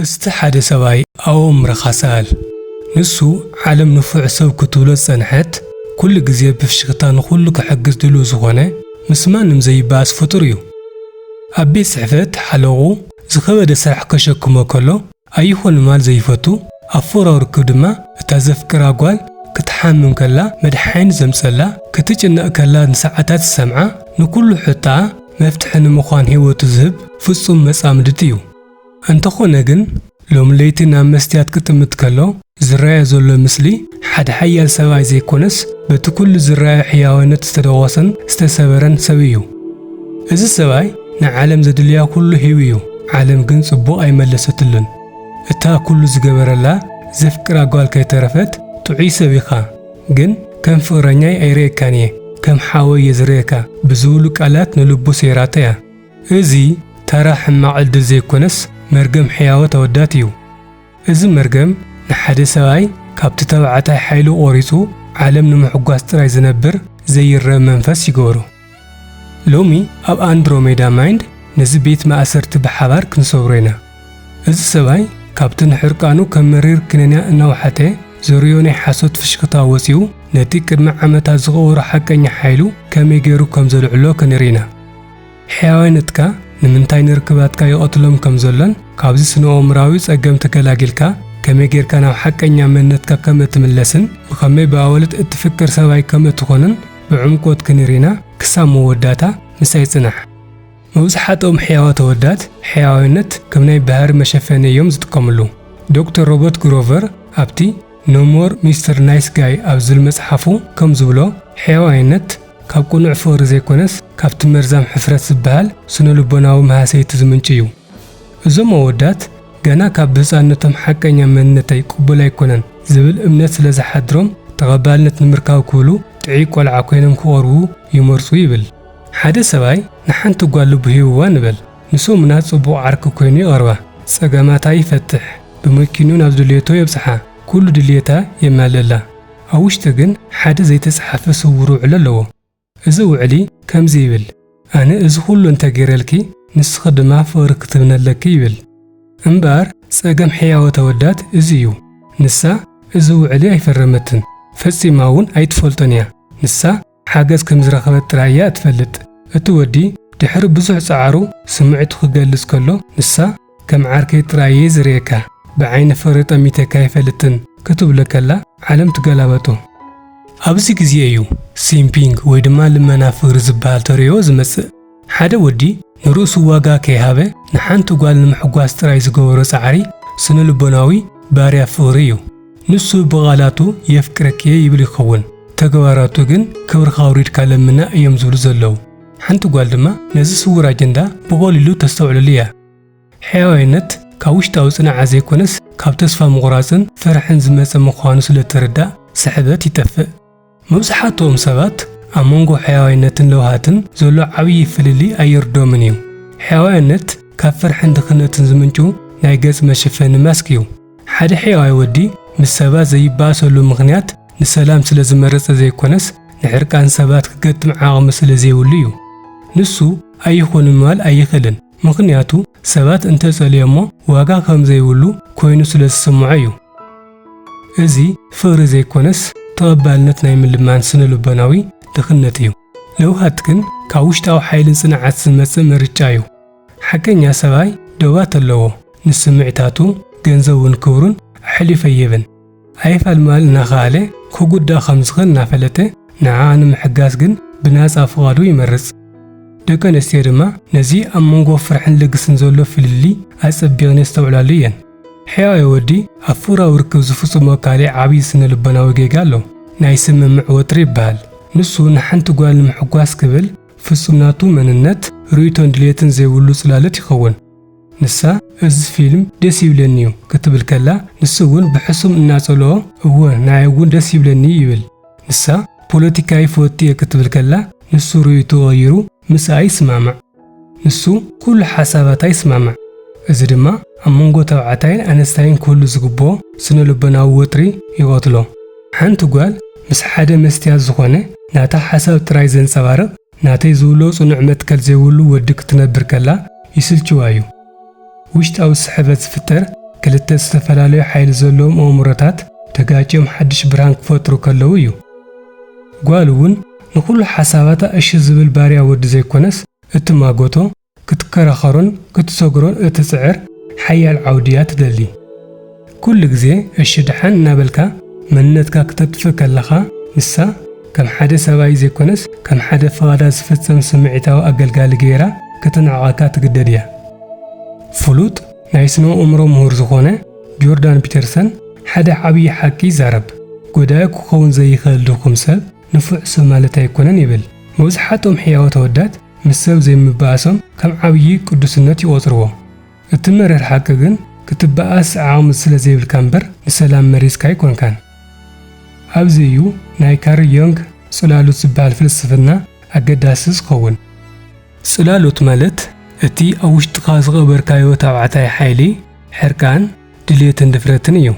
እስቲ ሓደ ሰብኣይ ኣብ ኣእምሮኻ ሰኣል። ንሱ ዓለም ንፉዕ ሰብ ክትብሎ ዝጸንሐት፣ ኩሉ ግዜ ብፍሽኽታ ንኹሉ ክሕግዝ ድሉው ዝኾነ፣ ምስ ማንም ዘይበኣስ ፍጡር እዩ። ኣብ ቤት ጽሕፈት ሓለቑ ዝኸበደ ስራሕ ከሸክሞ ከሎ ኣይኾን ምባል ዘይፈቱ፣ ኣብ ፍቕራዊ ርክብ ድማ እታ ዘፍቅራ ጓል ክትሓምም ከላ መድሓኒት ዘምጸላ፣ ክትጭነቕ ከላ ንሰዓታት ዝሰምዓ፣ ንኩሉ ሕቶኣ መፍትሒ ንምዃን ህይወቱ ዝህብ ፍጹም መጻምድቲ እዩ። እንተኾነ ግን፣ ሎም ለይቲ ናብ መስትያት ክጥምት ከሎ ዝረኣዮ ዘሎ ምስሊ ሓደ ሓያል ሰብኣይ ዘይኮነስ፣ በቲ ኩሉ ዝረኣዮ ሕያዋይነት ዝተደቖሰን ዝተሰበረን ሰብ እዩ። እዚ ሰብኣይ ንዓለም ዘድልያ ኩሉ ሂቡ እዩ። ዓለም ግን ጽቡቕ ኣይመለሰትሉን። እታ ኩሉ ዝገበረላ ዘፍቅራ ጓል ከይተረፈት፣ "ጥዑይ ሰብ ኢኻ፣ ግን ከም ፍቕረኛይ ኣይርእየካን እየ፣ ከም ሓወይ እየ ዝርእየካ" ብዝብሉ ቃላት ንልቡ ሰይራቶ እያ። እዚ ተራ ሕማቕ ዕድል ዘይኮነስ፣ መርገም ሕያወት ኣወዳት እዩ። እዚ መርገም ንሓደ ሰብኣይ ካብቲ ተባዕታይ ሓይሉ ቆሪጹ ዓለም ንምሕጓስ ጥራይ ዝነብር ዘይረአ መንፈስ ይገብሮ። ሎሚ ኣብ ኣንድሮሜዳ ማይንድ ነዚ ቤት ማእሰርቲ ብሓባር ክንሰብሮ ኢና። እዚ ሰብኣይ ካብቲ ንሕርቃኑ ከም መሪር ክነንያ እናወሓጠ ዘርእዮ ናይ ሓሶት ፍሽኽታ ወጺኡ፣ ነቲ ቅድሚ ዓመታት ዝቐበሮ ሓቀኛ ሓይሉ ከመይ ገይሩ ከም ዘልዕሎ ክንርኢ ኢና። ሕያዋይነትካ ንምንታይ ንርክባትካ ይቐትሎም ከም ዘሎን ካብዚ ስነ-ኣእምሮኣዊ ጸገም ተገላጊልካ ከመይ ጌርካ ናብ ሓቀኛ መንነትካ ከም እትምለስን ብኸመይ ብኣዋልድ እትፍቅር ሰብኣይ ከም እትኾንን ብዕምቆት ክንርኢ ኢና። ክሳብ መወዳእታ ምሳይ ጽናሕ። መብዛሕትኦም ሕያዋት ኣወዳት ሕያዋይነት ከም ናይ ባህሪ መሸፈኒ እዮም ዝጥቀምሉ። ዶክተር ሮበርት ግሮቨር ኣብቲ No More Mister Nice Guy ኣብ ዝብል መጽሓፉ ከም ዝብሎ፣ ሕያዋይነት ካብ ቅኑዕ ፍቕሪ ዘይኮነስ፣ ካብቲ መርዛም ሕፍረት ዝበሃል ስነ-ልቦናዊ መሃሰይቲ ዝምንጩ እዩ። እዞም ኣወዳት ገና ካብ ብህጻንነቶም ሓቀኛ መንነተይ ቅቡል ኣይኮነን ዝብል እምነት ስለ ዝሓድሮም፣ ተቐባልነት ንምርካብ ክብሉ ጥዑይ ቆልዓ ኮይኖም ክቐርቡ ይመርጹ ይብል። ሓደ ሰብኣይ ንሓንቲ ጓል ልቡ ሂብዋ ንበል። ንሰሙናት ጽቡቕ ዓርኪ ኮይኑ ይቐርባ። ጸገማታ ይፈትሕ። ብመኪንኡ ናብ ድልየቶ የብጽሓ። ኩሉ ድልየታ የማልእላ። ኣብ ውሽጢ ግን ሓደ ዘይተጻሕፈ ስዉር ውዕሊ ኣለዎ። እዚ ውዕሊ ከምዚ ይብል፣ "ኣነ እዚ ኩሉ እንተ ገይረልኪ፣ ንስኺ ድማ ፍቕሪ ክትህብኒ ኣለኪ" ይብል። እምበኣር ጸገም ሕያወት ኣወዳት እዚ እዩ። ንሳ እዚ ውዕሊ ኣይፈረመትን፣ ፈጺማ እውን ኣይትፈልጦን እያ። ንሳ ሓገዝ ከም ዝረኸበት ጥራይ እያ እትፈልጥ። እቲ ወዲ ድሕሪ ብዙሕ ጻዕሩ ስምዒቱ ክገልጽ ከሎ፣ ንሳ "ከም ዓርከይ ጥራይ እየ ዝርእየካ፣ ብዓይኒ ፍቕሪ ጠሚተካ ኣይፈልጥን" ክትብሎ ከላ፣ ዓለም ትገላበጦ። ኣብዚ ግዜ እዩ ሲምፒንግ ወይ ድማ ልመና ፍቕሪ ዝበሃል ተርእዮ ዝመጽእ። ሓደ ወዲ ንርእሱ ዋጋ ከይሃበ ንሓንቲ ጓል ንምሕጓስ ጥራይ ዝገበሮ ጻዕሪ ስነ-ልቦናዊ ባርያ ፍቕሪ እዩ። ንሱ ብቓላቱ "የፍቅረኪ እየ" ይብል ይኸውን፣ ተግባራቱ ግን "ክብርኻ ኣውሪድካ ለምና" እዮም ዝብሉ ዘለዉ። ሓንቲ ጓል ድማ ነዚ ስዉር ኣጀንዳ ብቐሊሉ ተስተውዕለሉ እያ። ሕያዋይነት ካብ ውሽጣዊ ጽንዓት ዘይኮነስ፣ ካብ ተስፋ ምቑራጽን ፍርሕን ዝመጸ ምዃኑ ስለ እትርዳእ፣ ስሕበት ይጠፍእ። መብዛሕትኦም ሰባት ኣብ መንጎ ሕያዋይነትን ለውሃትን ዘሎ ዓብዪ ፍልልይ ኣይርዶምን እዩ። ሕያዋይነት ካብ ፍርሕን ድኽነትን ዝምንጩ ናይ ገጽ መሸፈኒ ማስክ እዩ። ሓደ ሕያዋይ ወዲ ምስ ሰባት ዘይበኣሰሉ ምኽንያት ንሰላም ስለ ዝመረጸ ዘይኮነስ፣ ንሕርቃን ሰባት ክገጥም ዓቕሚ ስለ ዘይብሉ እዩ። ንሱ ኣይኹን ምባል ኣይኽእልን፣ ምኽንያቱ ሰባት እንተ ጸልዮሞ ዋጋ ከም ዘይብሉ ኮይኑ ስለ ዝስምዖ እዩ። እዚ ፍቕሪ ዘይኮነስ፣ ተቐባልነት ናይ ምልማን ስነ-ልቦናዊ ድኽነት እዩ። ለውሃት ግን ካብ ውሽጣዊ ሓይልን ጽንዓት ዝመጽእ ምርጫ እዩ። ሓቀኛ ሰብኣይ ዶባት ኣለዎ። ንስምዒታቱ፣ ገንዘቡን ክብሩን ኣሕሊፉ ኣይህብን። ኣይፋል ምባል እናኸኣለ፣ ክጉዳእ ከም ዝኽእል እናፈለጠ፣ ንዓኣ ንምሕጋዝ ግን ብናጻ ፍቓዱ ይመርጽ። ደቂ ኣንስትዮ ድማ ነዚ ኣብ መንጎ ፍርሕን ልግስን ዘሎ ፍልልይ ኣጸቢቐን የስተውዕላሉ እየን። ሕያዋይ ወዲ ኣብ ፍቕራዊ ርክብ ዝፍጽሞ ካልእ ዓብዪ ስነ-ልቦናዊ ጌጋ ኣሎ። ናይ ስምምዕ ወጥሪ ይበሃል። ንሱ ንሓንቲ ጓል ንምሕጓስ ክብል ፍጹም ናቱ መንነት፣ ርእይቶን ድሌትን ዘይብሉ ጽላሎት ይኸውን። ንሳ "እዚ ፊልም ደስ ይብለኒ እዩ" ክትብል ከላ፣ ንሱ እውን ብሕሱም እናጸልኦ "እወ፣ ንዓይ እውን ደስ ይብለኒ" ይብል። ንሳ "ፖለቲካ ይፈቱ እየ" ክትብል ከላ፣ ንሱ ርእይትኡ ቀይሩ ምስኣ ይስማማዕ። ንሱ ኩሉ ሓሳባታ ይስማማዕ። እዚ ድማ ኣብ መንጎ ተባዕታይን ኣንስታይን ክህሉ ዝግብኦ ስነ-ልቦናዊ ወጥሪ ይቐትሎ። ሓንቲ ጓል ምስ ሓደ መስትያት ዝኾነ ናታ ሓሳብ ጥራይ ዘንጸባርቕ፣ ናተይ ዝብሎ ጽኑዕ መትከል ዘይብሉ ወዲ ክትነብር ከላ ይስልችዋ እዩ። ውሽጣዊ ስሕበት ዝፍጠር ክልተ ዝተፈላለዩ ሓይሊ ዘለዎም ኣእምሮታት ተጋጭዮም ሓድሽ ብርሃን ክፈጥሩ ከለዉ እዩ። ጓል እውን ንኹሉ ሓሳባታ እሺ ዝብል ባርያ ወዲ ዘይኮነስ፣ እትማጎቶ፣ ክትከራኸሮን ክትሰግሮን እትጽዕር ሓያል ዓውዲ እያ ትደሊ። ኩሉ ግዜ እሺ ደሓን እናበልካ መንነትካ ክተጥፍእ ከለኻ፣ ንሳ ከም ሓደ ሰብኣይ ዘይኮነስ ከም ሓደ ፍቓዳ ዝፍጸም ስምዒታዊ ኣገልጋሊ ገይራ ክትንዕቐካ ትግደድ እያ። ፍሉጥ ናይ ስነ ኣእምሮ ምሁር ዝኾነ ጆርዳን ፒተርሰን ሓደ ዓብዪ ሓቂ ይዛረብ። ጎዳኢ ክኸውን ዘይኽእል ድኹም ሰብ ንፉዕ ሰብ ማለት ኣይኮነን ይብል። መብዝሓቶም ሕያዎት ኣወዳት ምስ ሰብ ዘይምብኣሶም ከም ዓብዪ ቅዱስነት ይቖጽርዎ። እቲ መሪር ሓቂ ግን፣ ክትበኣስ ዓቕሚ ስለ ዘይብልካ እምበር፣ ንሰላም መሪጽካ ኣይኮንካን። ኣብዚ እዩ ናይ ካርል ዮንግ ጽላሎት ዝበሃል ፍልስፍና ኣገዳሲ ዝኸውን። ጽላሎት ማለት፣ እቲ ኣብ ውሽጥኻ ዝቐበርካዮ ታባዕታይ ሓይሊ፣ ሕርቃን፣ ድልየትን ድፍረትን እዩ።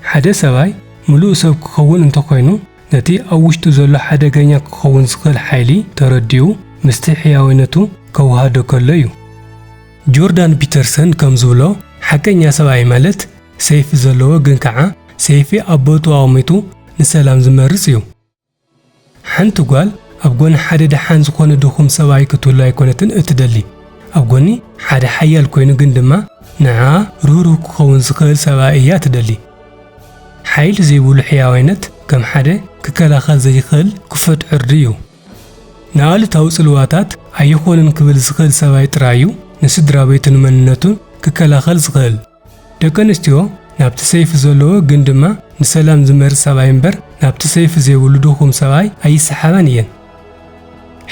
ሓደ ሰብኣይ ምሉእ ሰብ ክኸውን እንተኾይኑ፣ ነቲ ኣብ ውሽጡ ዘሎ ሓደገኛ ክኸውን ዝኽእል ሓይሊ ተረዲኡ፣ ምስቲ ሕያዋይነቱ ከወሃዶ ከሎ እዩ። ጆርዳን ፒተርሰን ከም ዝብሎ፣ ሓቀኛ ሰብኣይ ማለት፣ ሰይፊ ዘለዎ ግን ከኣ፣ ሰይፊ ኣብ ቦትኡ ኣቐሚጡ ንሰላም ዝመርጽ እዩ። ሓንቲ ጓል ኣብ ጎኒ ሓደ ደሓን ዝኾነ ድኹም ሰብኣይ ክትህሉ ኣይኮነትን እትደሊ። ኣብ ጎኒ ሓደ ሓያል ኮይኑ ግን ድማ ንዓኣ ርህሩህ ክኸውን ዝኽእል ሰብኣይ እያ ትደሊ። ሓይሊ ዘይብሉ ሕያዋይነት ከም ሓደ ክከላኸል ዘይኽእል ክፉት ዕርዲ እዩ። ንኣሉታዊ ጽልዋታት ኣይኾንን ክብል ዝኽእል ሰብኣይ ጥራይ እዩ ንስድራ ቤቱን መንነቱን ክከላኸል ዝኽእል። ደቂ ኣንስትዮ ናብቲ ሰይፊ ዘለዎ ግን ድማ ንሰላም ዝመርጽ ሰብኣይ እምበር ናብቲ ሰይፊ ዘይብሉ ድኹም ሰብኣይ ኣይሰሓባን እየን።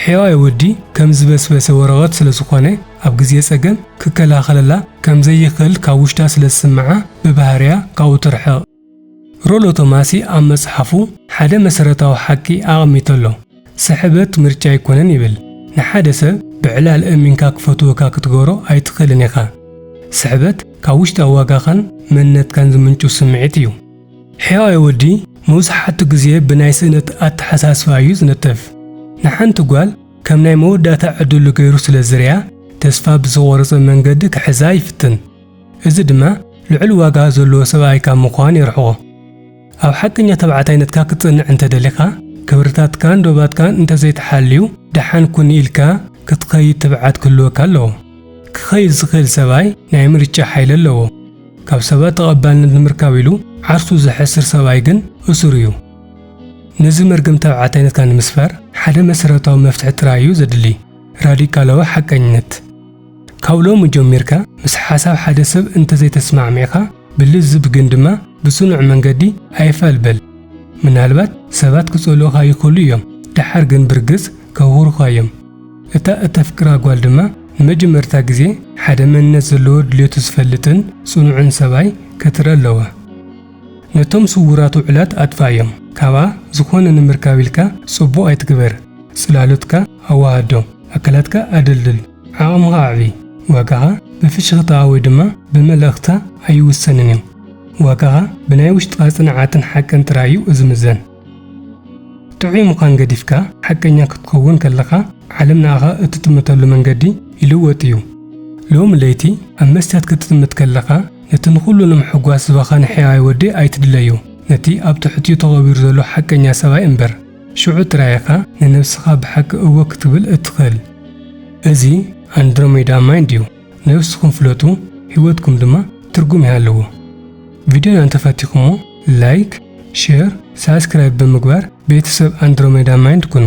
ሕያዋይ ወዲ ከም ዝበስበሰ ወረቐት ስለ ዝኾነ ኣብ ግዜ ጸገም ክከላኸለላ ከም ዘይኽእል ካብ ውሽጣ ስለ ዝስምዓ ብባህርያ ካብኡ ትርሕቕ። ሮሎ ቶማሲ ኣብ መጽሓፉ ሓደ መሰረታዊ ሓቂ ኣቐሚጡ ኣሎ። ስሕበት ምርጫ ኣይኮነን ይብል። ንሓደ ሰብ ብዕላል እሚንካ ክፈትወካ ክትገብሮ ኣይትኽእልን ኢኻ። ስሕበት ካብ ውሽጣዊ ዋጋኻን መንነትካን ዝምንጩ ስምዒት እዩ። ሕያዋይ ወዲ መብዛሕትኡ ግዜ ብናይ ስእነት ኣተሓሳስባ እዩ ዝነጥፍ። ንሓንቲ ጓል ከም ናይ መወዳእታ ዕድሉ ገይሩ ስለ ዝሪኣ፣ ተስፋ ብዝቖረጸ መንገዲ ክሕዛ ይፍትን። እዚ ድማ ልዑል ዋጋ ዘለዎ ሰብኣይ ካብ ምዃን የርሕቖ። ኣብ ሓቀኛ ተባዕታይነትካ ክትጸንዕ እንተደሊኻ፣ ክብርታትካን ዶባትካን እንተዘይተሓልዩ፣ ደሓን ኩን ኢልካ ክትኸይድ ትብዓት ክህልወካ ኣለዎ። ክኸይድ ዝኽእል ሰብኣይ ናይ ምርጫ ሓይሊ ኣለዎ። ካብ ሰባት ተቐባልነት ንምርካብ ኢሉ ዓርሱ ዘሕስር ሰብኣይ ግን እሱር እዩ። ነዚ መርገም ተባዕታይነትካ ንምስባር ሓደ መሰረታዊ መፍትሒ ጥራይ እዩ ዘድሊ፣ ራዲካላዊ ሓቀኝነት። ካብ ሎሚ ጀሚርካ ምስ ሓሳብ ሓደ ሰብ እንተዘይተስማዕሚዕካ፣ ብልዝብ ግን ድማ ብጽኑዕ መንገዲ ኣይፋል በል። ምናልባት ሰባት ክጸልኡኻ ይኽእሉ እዮም፣ ደሓር ግን ብርግጽ ከኽብሩኻ እዮም። እታ እተፍቅራ ጓል ድማ ንመጀመርታ ግዜ ሓደ መንነት ዘለዎ ድልየቱ ዝፈልጥን ጽኑዕን ሰብኣይ ክትርኢ ኣለዋ። ነቶም ስዉራት ውዕላት ኣጥፍኣዮም። ካብኣ ዝኾነ ንምርካብ ኢልካ ጽቡቕ ኣይትግበር። ጽላሎትካ ኣወሃዶ፣ ኣካላትካ ኣደልድል፣ ዓቕምኻ ኣዕቢ። ዋጋኻ ብፍሽኽታኣ ወይ ድማ ብመልእኽታ ኣይውሰንን እዩ። ዋጋኻ ብናይ ውሽጥኻ ጽንዓትን ሓቅን ጥራይ እዩ ዝምዘን። ጥዑይ ምዃን ገዲፍካ ሓቀኛ ክትኸውን ከለኻ፣ ዓለም ንኣኻ እትጥምተሉ መንገዲ ይልወጥ እዩ። ሎሚ ለይቲ ኣብ መስትያት ክትጥምት ከለኻ፣ ነቲ ንኹሉ ንምሕጓስ ዝበኸነ ሕያዋይ ወዲ ኣይትድለዮ፣ ነቲ ኣብ ትሕቲኡ ተቐቢሩ ዘሎ ሓቀኛ ሰብኣይ እምበር። ሽዑ ጥራይ ኢኻ ንነብስኻ ብሓቂ እወ ክትብል እትኽእል። እዚ ኣንድሮሜዳ ማይንድ እዩ። ነብስኹም ፍለጡ፣ ህይወትኩም ድማ ትርጉም ይሃልዎ። ቪድዮና እንተፈቲኹሞ፣ ላይክ፣ ሼር፣ ሳብስክራይብ ብምግባር ቤተሰብ ኣንድሮሜዳ ማይንድ ኩኑ።